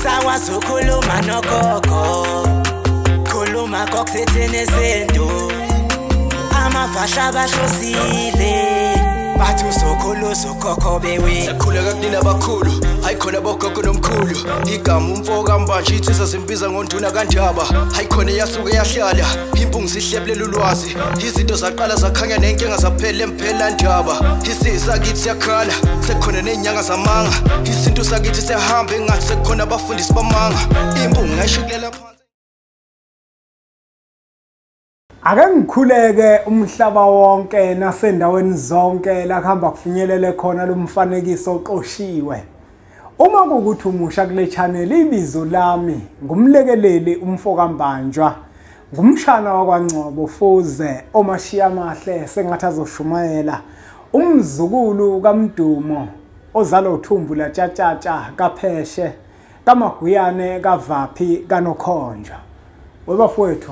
Sakwazi ukukhuluma nogogo, khuluma kokusithini isintu. Amafasha bahlosile, bathi usokhulu ukhokho bewe. Sakhuleka kunina abakhulu, hayi khona bogogo nomkhulu. Igama umfo kaMbanje insizwa zimbiza ngonduna kaNdaba. Hayi khona yasuke yahlala, impungu zihlebulela ulwazi. Izinto zaqala zakhanya nenkinga zaphela emphela ndaba. Isizwe sakithi siyakhala, sekukhona nezinyanga zamanga. Isintu sakithi siyahamba engathi sekukhona abafundisi bamanga. Impungu ngayishukulela phansi. Ake ngikhuleke umhlaba wonke nasendaweni zonke la kuhamba kufinyelele khona lo mfanekiso oqoshiwe. Uma kukuthi umusha kule channel, ibizo lami ngumlekeleli umfo kaMbanjwa, ngumshana wakwaNgcobo Fuze omashiya amahle sengathi azoshumayela, umzukulu kaMdumo ozalwa uthumbu latshatshatsha kaPheshe kaMaguyane kaVaphi kaNokhonjwa. Webafowethu,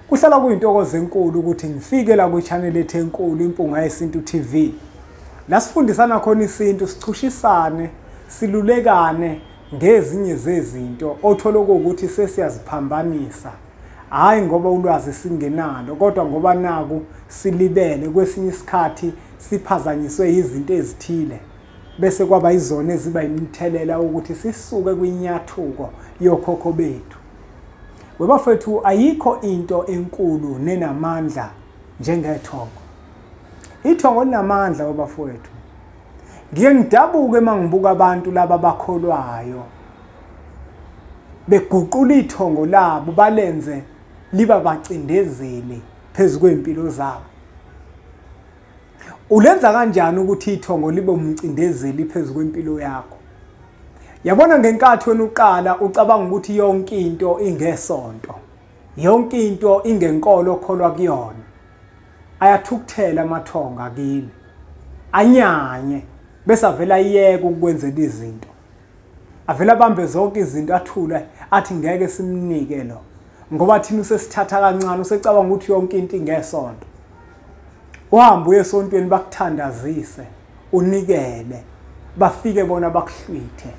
kuhlala kuyintokozo enkulu ukuthi ngifike la kwi-channel ethu enkulu Impunga Yesintu TV. La sifundisana khona isintu, sichushisane, silulekane ngezinye zezinto othola ukuthi sesiyaziphambanisa. Hayi ngoba ulwazi singenalo, kodwa ngoba naku silibele kwesinye isikhathi siphazanyiswe izinto ezithile. Bese kwaba izona eziba imithelela ukuthi sisuke kwinyathuko yokhokho bethu. Webafethu, ayikho into enkulu nenamandla njengethongo. Ithongo linamandla webafowethu. Ngiye ngidabuke uma ngibuka abantu laba bakholwayo beguqula ithongo labo balenze liba bacindezeli phezu kwempilo zabo. Ulenza kanjani ukuthi ithongo libe umcindezeli phezu kwempilo yakho? Yabona ngenkathi wena uqala ucabanga ukuthi yonke into ingesonto, yonke into ingenkolo okholwa kuyona, ayathukuthela amathonga kini, anyanye, bese avela ayeke ukukwenzela izinto, avela abambe zonke izinto athule athi ngeke simnike lo, ngoba thina usesithatha kancane, usecabanga ukuthi yonke into ingesonto. Uhambe uye esontweni bakuthandazise, unikele, bafike bona bakuhlwithe.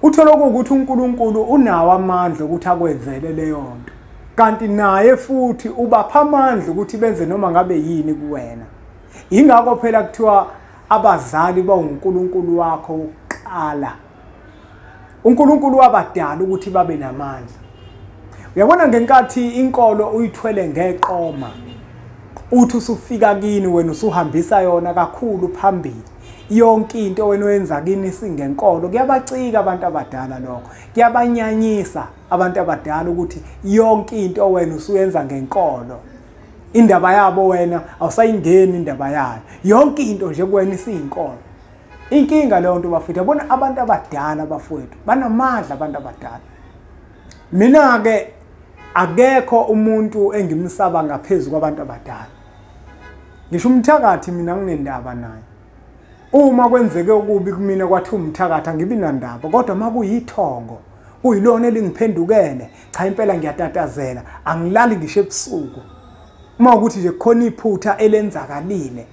Uthola ukuthi uNkulunkulu unawo amandla ukuthi akwenzele leyo nto, kanti naye futhi ubapha amandla ukuthi benze noma ngabe yini kuwena. Ingakho phela kuthiwa abazali bawuNkulunkulu wakho wokuqala. uNkulunkulu wabadala ukuthi babe namandla. Uyabona ngenkathi inkolo uyithwele ngeqoma, uthi usufika kini wena usuhambisa yona kakhulu phambili. Yonke into wena oyenza kini singenkolo, kuyabacika abantu abadala lokho, kuyabanyanyisa abantu abadala ukuthi yonke into wena usuyenza ngenkolo. Indaba yabo wena awusayingeni indaba yayo, yonke into nje kuwena isiyinkolo. Inkinga leyo nto bafethu. Yabona abantu abadala bafowethu banamandla abantu abadala. Mina ke akekho umuntu engimsaba ngaphezu kwabantu abadala. Ngisho umthakathi mina nginendaba naye. Uma kwenzeke okubi kumina kwathi umthakathi angibi nandaba, kodwa makuyithongo kuyilona elingiphendukele, cha impela ngiyatatazela, angilali ngisho ebusuku. Uma ukuthi nje kukhona iphutha elenzakalile,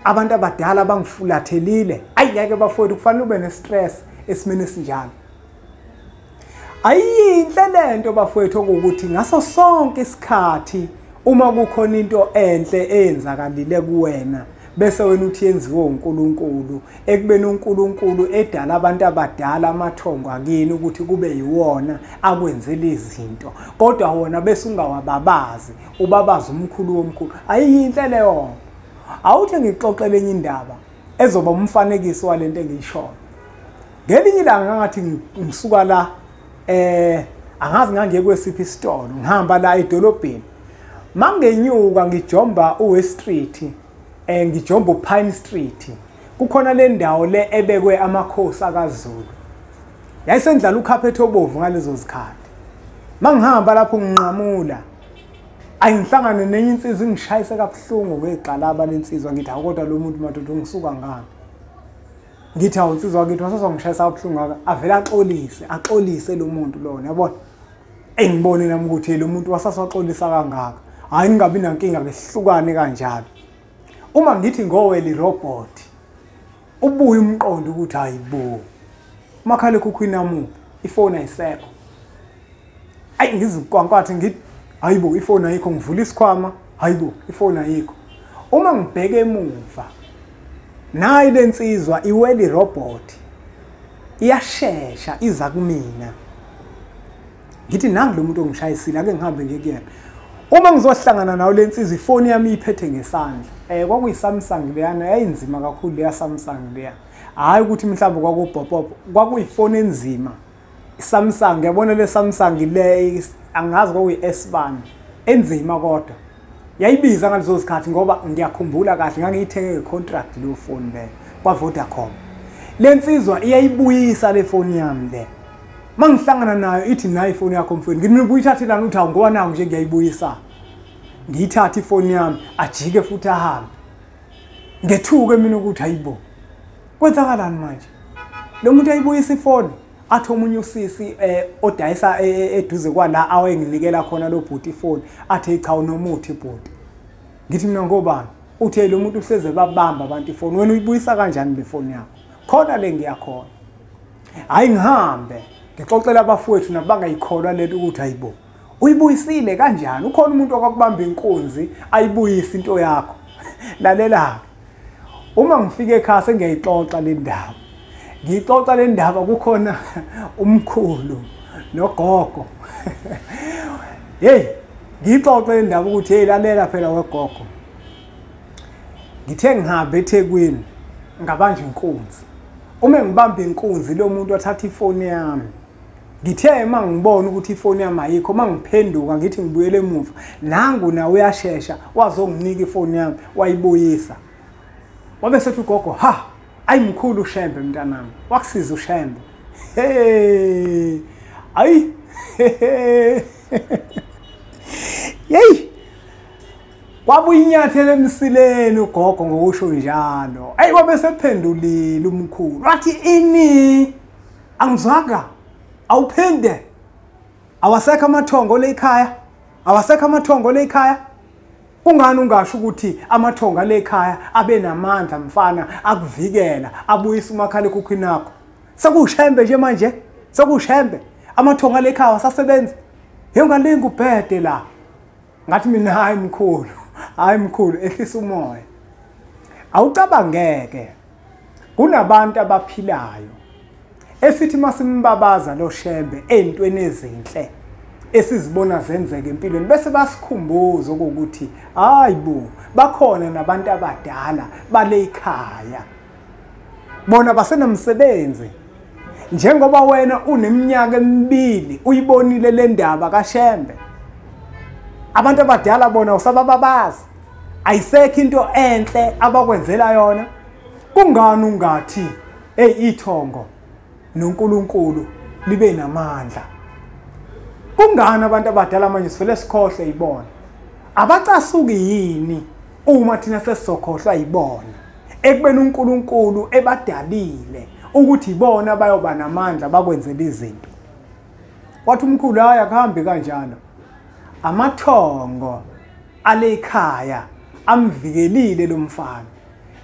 abantu abadala bangifulathelile, ayi ngeke bafowethu, kufanele ube ne-stress esimeni esinjalo. Ayinhle lento bafowethu ukuthi ngaso sonke isikhathi uma kukhona into enhle eyenzakalile kuwena bese wena uthi yenziwe uNkulunkulu, ekubeni uNkulunkulu edala abantu abadala amathongo akini ukuthi kube yiwona akwenzela izinto, kodwa wona bese ungawababazi, ubabaza umkhulu womkhulu. Ayiyinhle leyo. Awuthi ngixoxele enye indaba ezoba umfanekiso walento engiyishoyo. Ngelinye ilanga ngathi ngisuka la angazi ngangiye kwesiphi isitolo, ngihamba la edolobheni, mangenyuka ngijomba uWest Street, ngijomba uPine Street, kukhona le ndawo le ebekwe amakhosi akaZulu. Yayisendlala ukhaphethe obovu ngalezo zikhathi. Mangihamba lapho nginqamula, ayingihlangane nenye insizwa ingishayise kabuhlungu ngegxalaba lensizwa. Ngithi hawu kodwa lo muntu madoda ungisuka ngani? Ngithi hawu insizwa kithi wasazongishayisa kabuhlungu ngaka. Avele axolise, axolise lo muntu lona, yabona. Engibone nami ukuthi lo muntu wasasaxolisa kangaka, hayi ngingabi nankinga ngehlukane kanjalo. Uma ngithi ngoweli robot, ubuye umqondo ukuthi hayibo, makhalekhukhwini amuphi? Ifoni ayisekho. Ayi ngizikwankwathi ngithi hayibo ifoni ayikho, ngivula isikhwama, hayibo ifoni ayikho. Uma ngibheke emuva, nayi lensizwa iweli robot iyashesha iza kumina. Ngithi nangu lo muntu ongishayisile, ake ngihambe ngiye kuyena. Uma ngizohlangana nawo lensizwa ifoni yami iphethe ngesandla. Kwakuyi Samsung leyana, yayinzima kakhulu leya Samsung leya. Hayi ukuthi mhlawumbe kwakubhobhobho, kwakuyifoni enzima. Samsung, yabona le Samsung le, angazi kwakuyi S1 enzima kodwa. Yayibiza ngalezo zikhathi ngoba ngiyakhumbula kahle ngangiyithenge ngecontract leyo phone le kwa Vodacom. Lensizwa iyayibuyisa le phone yami le. Mangihlangana nayo ithi nayi ifoni yakho mfowethu. Ngithi mina ubuyithathelani uthi hawu ngoba naku nje ngiyayibuyisa. Ngiyithatha ifoni yami ajike futhi ahambe. Ngethuke mina ukuthi hayibo. Kwenzakalani manje? Lo muntu ayibuyisa ifoni. Athi omunye usisi odayisa eduze kwala awenginikela khona lo bhuti ifoni, athi cha unomuthi bhuti. Ngithi mina ngobani? Uthe lo muntu uhleze babamba abantu ifoni, wena uyibuyisa kanjani le foni yakho? Khona le ngiyakhona. Hayi ngihambe ngixoxela abafowethu nabangayikholwa lento ukuthi hayibo. Uyibuyisile kanjani? Ukhona umuntu okwakubamba inkunzi ayibuyise into yakho. Lalela. Uma ngifike ekhaya sengiyayixoxa le ndaba. Ngixoxa le ndaba kukhona umkhulu nogogo. Hey, ngixoxe le ndaba ukuthi hey lalela phela wegogo. Ngithe ngihambe eThekwini ngabanjwa inkunzi. Uma ngibamba inkunzi lo muntu wathatha ifoni yami. Ngithe uma ngibona ukuthi ifoni yami ayikho, mangiphenduka ngithi ngibuyele emuva, nangu na uyashesha wazonginika ifoni yami wayibuyisa. Wabe sethi ugogo, ha, ayimkhulu uShembe mntanami, wakusiza uShembe. Hey, ayi. Hey. Kwabuya inyathelo emsileni ugogo ngokusho njalo. Ayi wabe sephendulile umkhulu. Wathi ini? Angizwanga. Awuphinde. Awasekho amathongo le ekhaya. Awasekho amathongo le ekhaya. Kungani ungasho ukuthi amathonga le ekhaya abe namandla mfana akuvikela abuyisa umakhalekhukhwini wakho? Sekushembe nje manje, sekushembe. Amathonga le ekhaya asasebenza. Hey ungalinga ubhede la. Ngathi mina hayi mkhulu, hayi mkhulu ehlisa umoya. Awucabangeke. Kunabantu abaphilayo esithi masimbabaza lo Shembe entweni ezinhle esizibona zenzeka empilweni bese basikhumbuza ukuthi hayibo bakhona nabantu abadala bale ekhaya, bona basenomsebenzi. Njengoba wena uneminyaka emibili uyibonile le ndaba kaShembe, abantu abadala bona usabababazi, ayisekho into enhle abakwenzela yona. Kungani ungathi hey ithongo noNkulunkulu libe namandla? Kungani abantu abadala manje sivele sikhohle ibona? Abacasuki yini uma thina sesizokhohlwa yibona, ekubeni uNkulunkulu ebadalile ukuthi ibona bayoba namandla bakwenzela izinto? Wathi umkhulu hayi akuhambi kanjalo, amathongo alekhaya amvikelile lo mfana,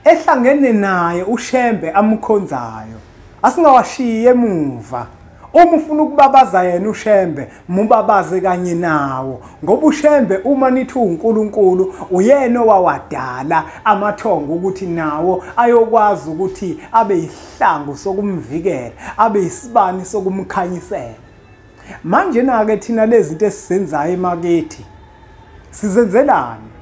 ehlangene naye uShembe amkhonzayo, asingawashiye emuva. Uma ufuna ukubabaza yena uShembe, mubabaze kanye nawo, ngoba uShembe uma nithi uNkulunkulu uyena owawadala amathongo ukuthi nawo ayokwazi ukuthi abe isihlangu sokumvikela, abe isibani sokumkhanyisela. Manje na-ke thina lezi zinto esizenzayo emakethi sizenzelani?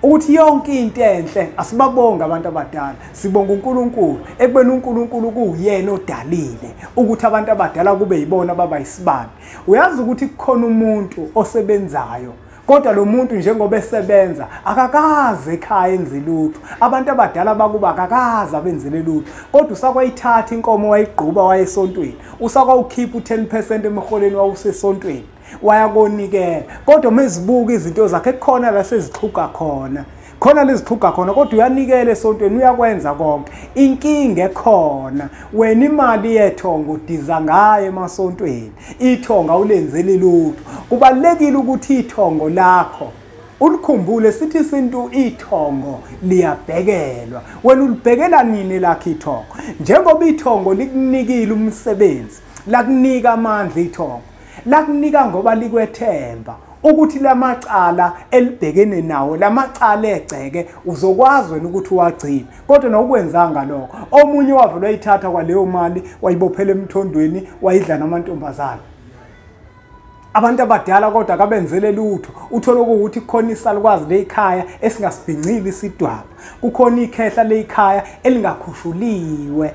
Ukuthi yonke into enhle asibabonga abantu abadala, sibonga uNkulunkulu ekubeni uNkulunkulu kuwuyena odalile ukuthi abantu abadala kube yibona baba isibani. Uyazi ukuthi kukhona umuntu osebenzayo, kodwa lo muntu njengoba esebenza akakaze ekhaya enze lutho, abantu abadala bakuba akakaze abenzele lutho, kodwa usakwayithatha inkomo wayigquba wayesontweni, usakwawukhipha u10% emholweni wawusesontweni wayakonikela, kodwa mezibuka izinto zakhe kukhona la sezixhuga khona, khona lezixhuga khona, kodwa uyanikela esontweni, uyakwenza konke. Inkinga ekhona, wena imali yethongo udiza ngayo emasontweni, ithongo awulenzeli lutho. Kubalekile ukuthi ithongo lakho ulikhumbule, sithi isintu ithongo liyabhekelwa. Wena ulibhekela nini lakho ithongo? Njengoba ithongo likunikile umsebenzi, Lakunika amandla ithongo, lakunika ngoba likwethemba ukuthi lamacala elibhekene nawo, lamacala egceke uzokwazi wena ukuthi uwagcine. Kodwa nawukwenzanga lokho, omunye wavele wayithatha kwaleyo mali wayibophela emthondweni, wayidla namantombazana. Abantu abadala kodwa akabenzele lutho. Uthole ukuthi kukhona isalukwazi lekhaya esingasibhincile isidwaba, kukhona ikhehla lekhaya elingakhushuliwe.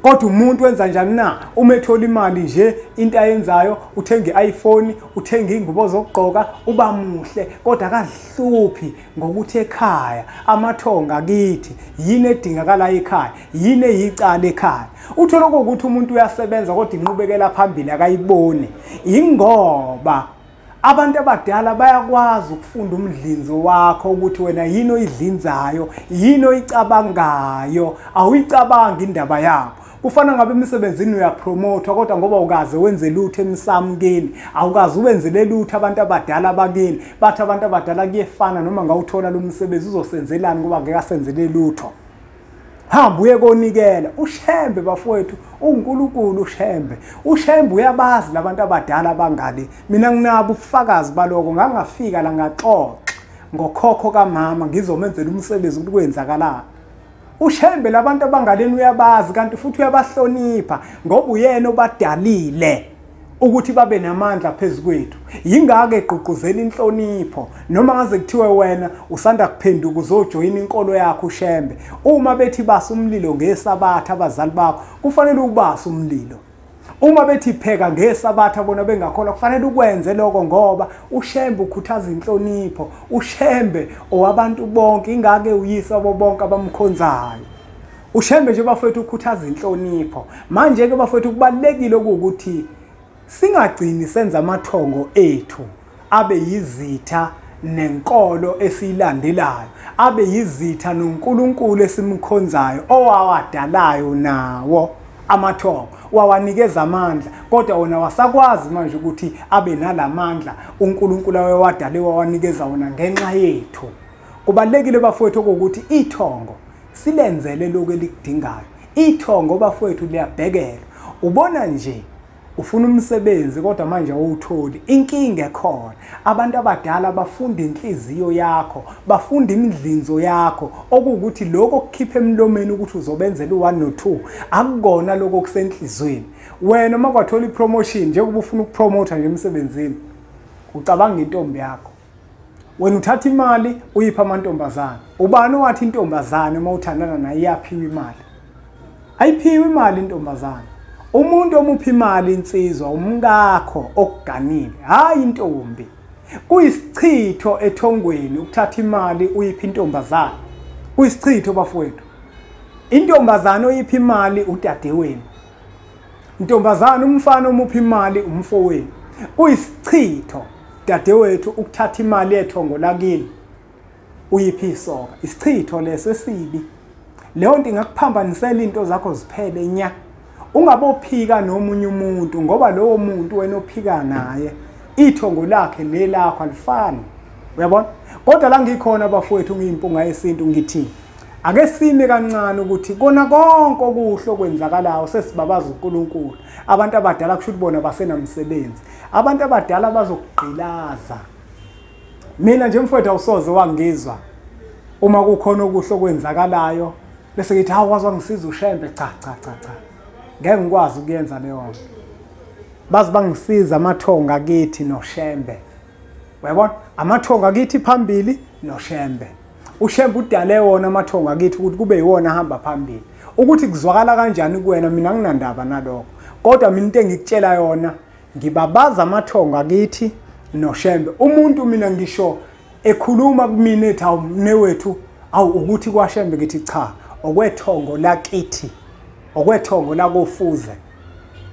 Kodwa umuntu wenza njani na? Uma ethola imali nje, into ayenzayo uthenga i-iPhone, uthenga ingubo zokugqoka, uba muhle, kodwa akazihluphi ngokuthi ekhaya amathonga kithi yini edingakala ekhaya, yini eyicala ekhaya. Uthole ukuthi umuntu uyasebenza kodwa inqubekela phambili akayiboni, ingoba abantu abadala bayakwazi ukufunda umdlinzo wakho ukuthi wena yini oyidlinzayo, yini oyicabangayo, awuyicabangi indaba yabo. Kufana ngabe emsebenzini uyapromothwa, kodwa ngoba ukaze wenze lutho emsamukeni, awukaze wenzele lutho abantu abadala bakini. Bathi abantu abadala kuyefana noma ngawuthola lo msebenzi uzosenzelani ngoba ngeke asenzele lutho. Hamba uye konikela. UShembe bafowethu, uNkulunkulu uShembe. UShembe uyabazi labantu abadala bangale. Mina nginabo ubufakazi baloko, ngangafika la ngaxoxa ngokhokho kamama ngizomenzela umsebenzi ukuthi kwenzakalani. UShembe labantu abangaleni uyabazi, kanti futhi uyabahlonipha ngoba uyena obadalile ukuthi babe namandla phezu kwethu. Yingakho egqugquzela inhlonipho. Noma ngaze kuthiwe wena usanda kuphenduka uzojoyina inkolo yakho uShembe, uma bethi basa umlilo ngesabatha abazali bakho, kufanele ubase umlilo. Uma bethi pheka ngesabatha bona bengakholwa, kufanele ukwenze lokho ngoba uShembe ukhuthaza inhlonipho. uShembe owabantu bonke, ingake uyisa bo bonke abamkhonzayo. uShembe nje bafowethu ukhuthaza inhlonipho. Manje ke bafowethu kubalekile ukuthi singagcini senza amathongo ethu abe yizitha nenkolo esiyilandelayo, abe yizitha noNkulunkulu esimkhonzayo owawadalayo nawo amathongo, wawanikeza amandla, kodwa wona wasakwazi manje ukuthi abe nalamandla uNkulunkulu ayewadale wawanikeza wona ngenxa yethu. Kubalekile bafowethu ukuthi ithongo silenzele lokho elikudingayo. Ithongo bafowethu liyabhekelwa. Ubona nje ufuna umsebenzi kodwa manje awutholi, inkinga ekhona abantu abadala bafunda inhliziyo yakho, bafunda imidlinzo yakho, okuwukuthi lokho okukhipha emlomeni ukuthi uzobenzela u1 no2 akukona lokho okusenhlizweni. Wena uma kwathola ipromotion, njengoba ufuna ukupromotha nje emsebenzini, ucabanga intombi yakho, wena uthatha imali uyipha amantombazana. Ubani owathi intombazane uma uthandana naye iyaphiwa imali? Ayiphiwe imali intombazana. Umuntu omupha imali insizwa umkakho okuganile, hayi intombi. Kuyisichitho ethongweni ukuthatha imali uyipha intombazana. Kuyisichitho bafowethu. Intombazana oyipha imali udadewenu. Intombazana umfana omupha imali umfowenu. Kuyisichitho dadewethu ukuthatha imali yethongo lakini uyipha isoka. Isichitho leso esibi. Leyo nto ingakuphambanisela into zakho ziphele nya. Ungabophika nomunye umuntu ngoba lowo muntu wena ophika naye ithongo lakhe nelakho alifani. Uyabona? Kodwa la ngikhona bafowethu ngiyimpunga yesintu ngithi ake sime kancane ukuthi kona konke okuhle okwenzakalayo sesibabaza uNkulunkulu. Abantu abadala kusho ukuthi bona basenamsebenzi. Abantu abadala bazokugqilaza. Mina nje mfowethu awusoze wangizwa uma kukhona okuhle okwenzakalayo bese ngithi hawu wazi wangisiza uShembe. Cha cha cha cha, ngeke ngikwazi ukuyenza leyo nto. Bazi bangisiza amathonga kithi noShembe. Uyabona? Amathonga kithi phambili noShembe. uShembe udale wona amathonga kithi ukuthi kube yiwona ahamba phambili. Ukuthi kuzwakala kanjani kuwena mina nginandaba nalokho. Kodwa mina into engikutshela yona, ngibabaza amathonga kithi noShembe. Umuntu mina ngisho ekhuluma kumina ethi awu mnewethu, awu ukuthi kwaShembe, ngithi cha, okwethongo lakithi, okwethongo lakofuze.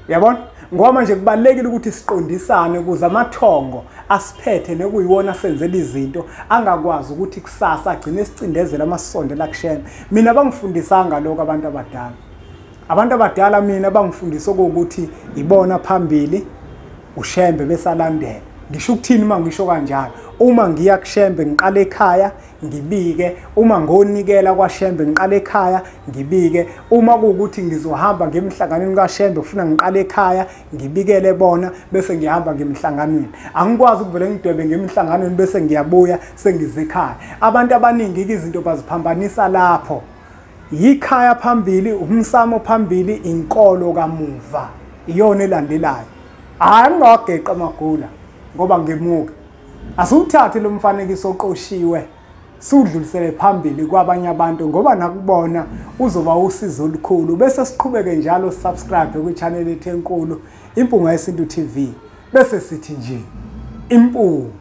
Uyabona? Ngoba manje kubalekile ukuthi siqondisane ukuze amathongo asiphethe nekuyiwona senzela izinto angakwazi ukuthi kusasa agcine sicindezela amasondela kuShembe. Mina bangifundisanga lokho abantu abadala. Abantu abadala mina bangifundisa ukuthi ibona phambili uShembe besalandela. Ngisho ukuthini uma ngisho kanjalo? Uma ngiya kuShembe ngiqale ekhaya ngibike, uma ngonikela kwaShembe ngiqale ekhaya ngibike, uma kuwukuthi ngizohamba ngemhlanganweni kaShembe kufuna ngiqale ekhaya ngibikele bona bese ngihamba ngemhlanganweni. Angikwazi ukuvele ngidwebe ngemhlanganweni bese ngiyabuya sengize ekhaya. Abantu abaningi izinto baziphambanisa lapho. Yikhaya phambili, umsamo phambili, inkolo kamuva iyona elandelayo. Hayi, ngingawageqa amagula ngoba ngemuka. Asiwuthathe lo mfanekiso oqoshiwe siwudlulisele phambili kwabanye abantu, ngoba nakubona uzoba usizo olukhulu. Bese siqhubeke njalo, subscribe kwi-channel yethu enkulu Impunga Yesintu TV, bese sithi nje impunga.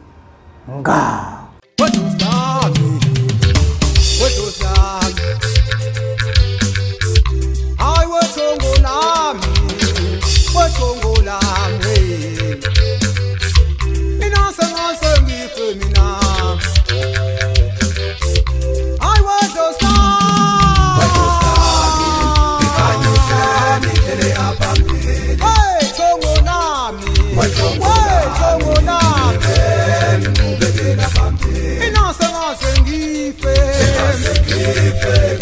Sengife.